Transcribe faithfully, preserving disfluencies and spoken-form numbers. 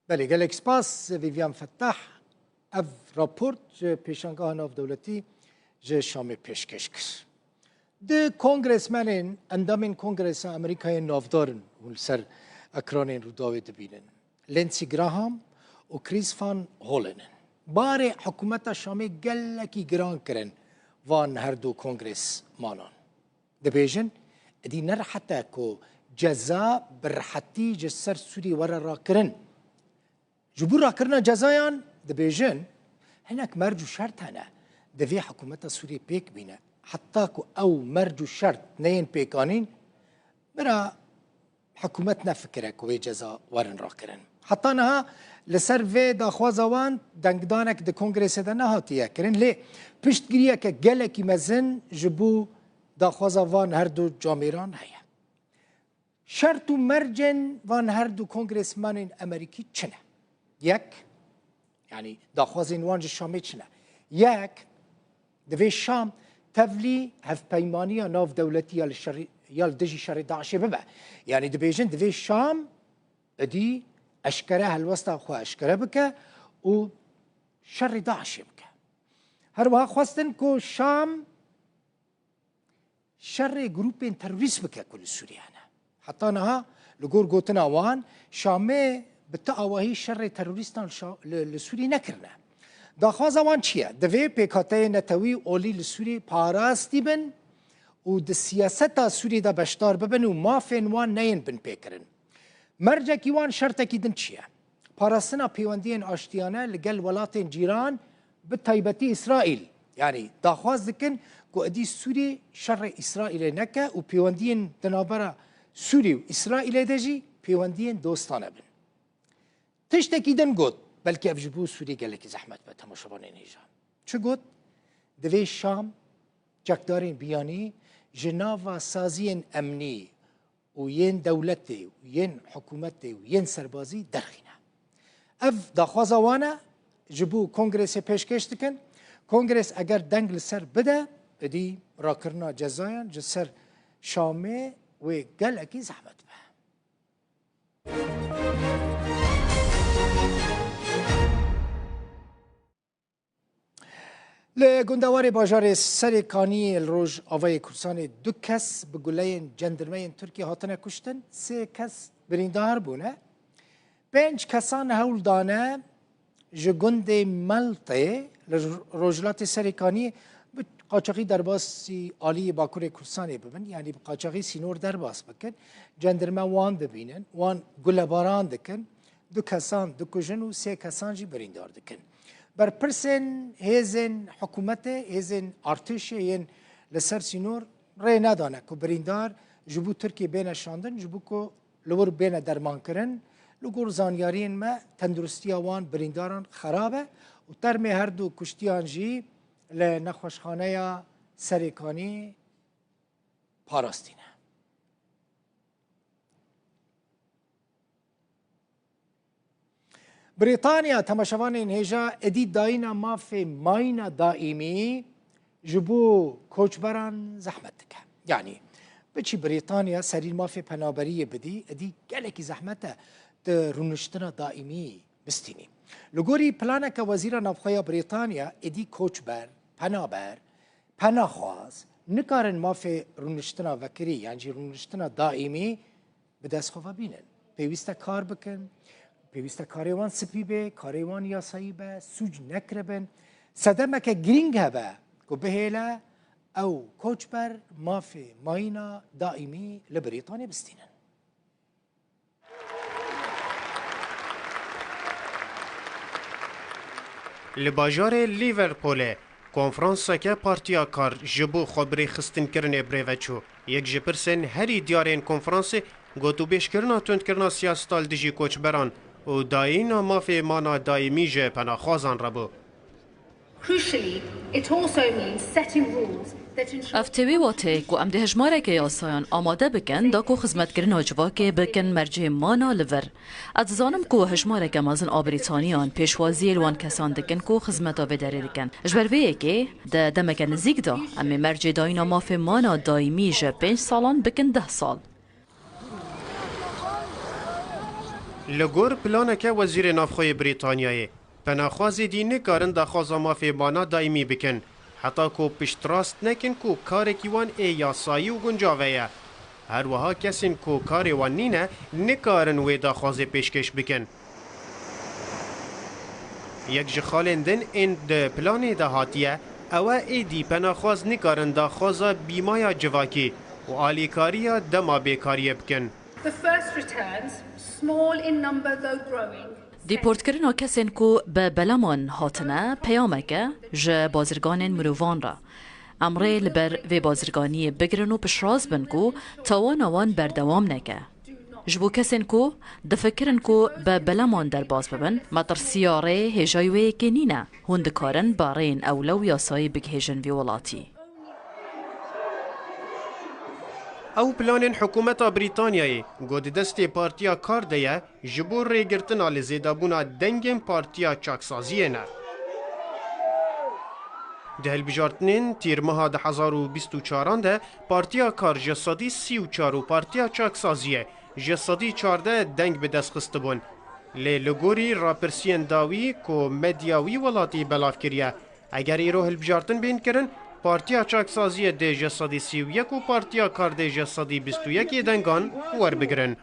Belê, gelek spas Vivian Fettah. Ev raport ji Pêşangeha Navdewletî ji Şamê pêşkêş kir. Di kongresmenên, endamên Kongresa Amerîkayê navdar in hûn li ser ekranên Rûdawê dibînin. Lindsey Graham û Chris Van Hollen in. Barê hikûmeta Şamê gelekî giran kirin van her du kongresmanan. Dibêjin, êdî ne rehet e ku ceza bi rehetî ji ser Sûrî were rakirin. Ji bo rakirina cezayan dibêjin, hinek merc û şert hene, divê hikûmeta Sûriyê pêk bîne. Heta ku ew merc û şert neyên pêkanîn, bira hikûmet nefikire ku wê ceza werin rakirin. Heta niha li ser vê daxwaza wan dengdanek di Kongresê de nehatiye kirin, lê piştgiriyeke gelekî mezin ji bo daxwaza van her du camêran heye. Şert û mercên van her du kongresmenên Amerîkî çi ne? Yek, yanî daxwazên wan ji Şamê çi ne? Yek, divê Şam tevlî hevpeymaniya navdewletî ya li şerî, ya li dijî şerê DAIŞê bibe. Yanî dibêjin divê Şam êdî eşkere helwesta xwe eşkere bike û şerê DAIŞê bike. Her wiha xwestin ku Şam şerê grûpên terorîst bike ku li Sûriyê hene. Heta niha li gor gotina wan, Şamê bi ti awahî şerê terorîstan şa-, li, li Sûriyê nekirine. Daxwaza wan çi ye? Divê pêkhateyên netewî olî li Sûriyê parastî bin û di siyaseta Sûriyê de beşdar bibin û mafên wan neyên binpêkirin. Mercekî wan şertekî din çi ye? Parastina pêwendiyên aştiyane li gel welatên cîran, bi taybetî Îsraîl. Yanî daxwaz dikin ku êdî Sûrî şerê Îsraîlê neke û pêwendiyên di navbera Sûrî û Îsraîlê de jî pêwendiyên dostane bin. Tiştekî din got, belkî ev ji bo Sûrî gelekî zehmet be, temaşevanên hêja. Çi got? Divê Şam çekdarên biyanî ji nava saziyên emnî û yên dewletê û yên hikûmetê û yên serbazî derxîne. Ev daxwaza wan e, ji bo Kongresê pêşkêş dikin. Kongres eger deng li ser bide, êdî rakirina cezayan ji ser Şamê wê gelekî zehmet be. Li gundewarê bajarê Serêkaniyê li Rojavayê Kurdistanê du kes bi guleyên cendirmeyên Tirkiyê hatine kuştin, sê kes birîndar bûne. Pênc kesan hewl dane ji gundê Meltê li Rojhilatê Serêkaniyê bi qaçaxî derbasî aliyê Bakurê Kurdistanê bibin, yanî bi qaçaxî sînor derbas bikin. Cendirme wan dibînin, wan gulebaran dikin. Du kesan dikujin û sê kesan jî birîndar dikin. Berpirsên hêzên hikûmetê, hêzên artêşê yên li ser sînor rê nedane ku birîndar ji bo Tirkiyê bêne şandin, ji bo ku li wir bêne dermankirin. Li gor zanyariyên me, tenduristiya wan birîndaran xerab e û termê her du kuştiyan jî li nexweşxaneya Serêkanî parastî ne. Brîtanya, temaşevanên hêja, êdî dayîna mafê mayîna daîmî ji bo koçberan zehmet dike. Yanî biçî Brîtanya serî mafê penaberiyê bidî, êdî gelekî zehmet e tu rûniştina daîmî bistînî. Li gorî planeke Wezîra Navxwe ya Brîtanya, êdî koçber, penaber, penaxwaz nikarin mafê rûniştina vekirî yan jî rûniştina daîmî bi dest xwe ve bînin. Pêwîst e kar bikin, pêwîst e karê wan spî bê, karê wan yasayî be, sûc nekiribin. Sedemeke girîng hebe ku bihêle ew koçber mafê mayîna daîmî li Brîtanê bistînin. Li bajarê Lîverpolê konferanseke Partiya Kar ji bo xwebirêxistinkirinê birêve çû. Yek ji pirsên herî diyar ên konferansê gotûbêjkirina tundkirina siyaseta li dijî koçberan û dayîna mafê mana dayîmî ji penaxwazan re bû. Crucially, it also means setting rules that ensure. Ev tê wê wateyê ku em dê hejmareke yasayan amade bikin da ku xizmetkirina civakê bikin mercê mana li vir. Ez dizanim ku hejmareke mezin a Brîtaniyan pêşwaziyê li wan kesan dikin ku xizmeta vê derê dikin. Ji ber vê yekê, di demeke nizîk de, em ê mercê dayîna mafê mana daîmî ji pênc salan bikin deh sal. Li gor planeke Wezîrê Navxwe yê Brîtanyayê, penaxwazê dî nikarin daxwaza mafê mana daîmî bikin, heta ku piştrast nekin ku karekî wan ê yasayî û guncav heye. Her wiha kesên ku karê wan nîne, nikarin wê daxwazê pêşkêş bikin. Yek ji xalên din ên di planê de hatiye, ew e êdî penaxwaz nikarin daxwaza bîmaya civakî û alîkariya dema bêkariyê bikin. The first returns, small in number though growing. Dîportkirina kesên ku bi belaman hatine, peyamek e ji bazirganên mirovan re. Em rê li ber vê bazirganiyê bigirin û piştrast bin ku tawana wan berdewam neke. Ji bo kesên ku difikirin ku bi belaman derbas bibin, metirsiya rê hêjayî wê yekê nîne. Hûn dikarin bi rêyên ewle û yasayî bigihêjin vî welatî. Ew planên hikûmeta Brîtanyayê ku di destê Partiya Kar de ye, ji bo rêgirtina li zêdebûna dengên Partiya Çaksaziyê ne. Di hilbijartinên tîrmeha du hezar û bîst û çaran de Partiya Kar ji sedî sî û çar û Partiya Çaksaziyê ji sedî çardeh deng bi dest xistibûn. Lê li gorî rapirsiyên dawî ku medya wî welatî belav kiriye, eger îro hilbijartin bên kirin, Partiya Çaksaziyê dê ji sedî sî û yek û Partiya Kar dê ji sedî bîst û yek yê dengan werbigirin.